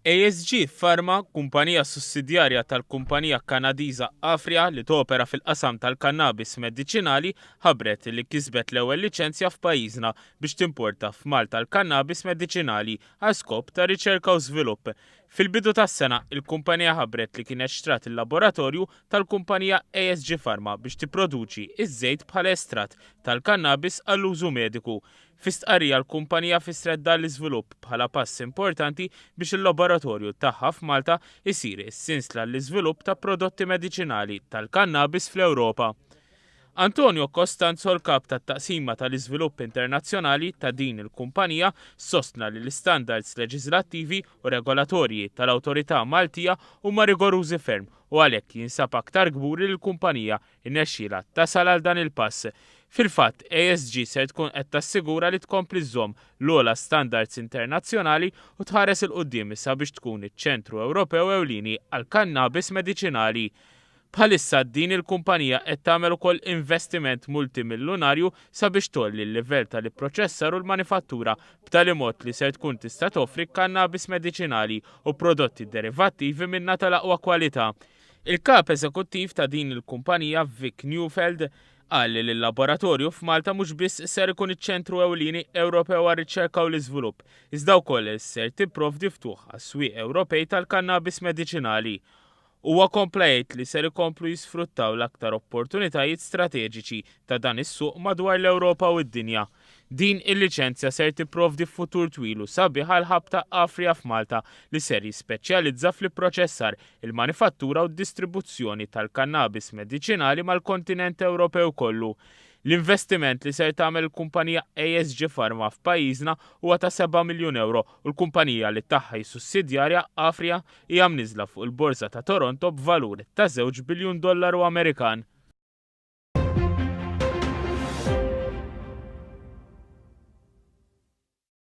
ASG Pharma, kumpanija sussidjarja tal-kumpanija Kanadiża Aphria li topera fil-qasam tal-kannabis mediċinali, ħabbret li kisbet l-ewwel liċenzja f'pajjiżna biex timporta f'Malta l-kannabis mediċinali għal skop ta' riċerka u żvilupp. Fil-bidu tas-sena, il-kumpanija ħabbret li kienet xtrat il-laboratorju tal-kumpanija ASG Pharma biex tipproduċi ż-żejt bħala estratt tal-kannabis għall-użu mediku. Fi stqarrija l-kumpanija fissret dan l-iżvilupp bħala pass importanti biex il-laboratorju tagħha f'Malta jsir is-sinsla għall-iżvilupp ta' prodotti mediċinali tal-kannabis fl-Ewropa. Antonio Costanzo l-Kap tat-Taqsima tal-Iżvilupp Internazzjonali ta' din il-kumpanija sostna li l-istandards leġiżlattivi u regolatorji tal-Awtorità Maltija huma rigorużi ferm u għalhekk jinsab aktar kburi li l-kumpanija Irnexxielha tasal għal dan il-pass. Fil-fatt, ASG ser tkun qed tassigura li tkompli żżomm l-ogħla standards internazzjonali u tħares 'il quddiem sabiex tkun iċ-ċentru Ewropew ewlieni għall-kannabis mediċinali. Bħalissa din il-kumpanija qed tagħmel ukoll investiment multimillunarju sabiex tgħolli l-livell tal-ipproċessar u l-manifattura b'tali mod li ser tkun tista' toffri kannabis mediċinali u prodotti derivattivi minnha tal-aqwa kwalità. Il-Kap Eżekuttiv ta' din il-kumpanija, Vic Neufeld, qal li l-laboratorju f'Malta mhux biss ser ikun iċ-ċentru ewlieni Ewropew għar-riċerka u l-iżvilupp, iżda wkoll ser tipprovdi ftuħ għas-swieq Ewropej tal-kannabis mediċinali. Huwa kompla jgħid li ser ikomplu jisfruttaw l-aktar opportunitajiet strateġiċi ta' dan is-suq madwar l-Ewropa u d-dinja. Din il-liċenzja ser tipprovdi futur twil u sabiħ għall-hub ta' Aphria f'Malta li ser jispeċjalizza fl-ipproċessar, il-manifattura u d-distribuzzjoni tal-kannabis mediċinali mal-kontinent Ewropew kollu. L-investiment li ser tagħmel il-kumpanija ASG Pharma f'pajjiżna huwa ta' 7 miljun ewro u l-kumpanija li tagħha hi sussidjarja, Aphria, hija mniżżla fuq il-Borża ta' Toronto b'valur ta' żewġ biljun dollaru Amerikan.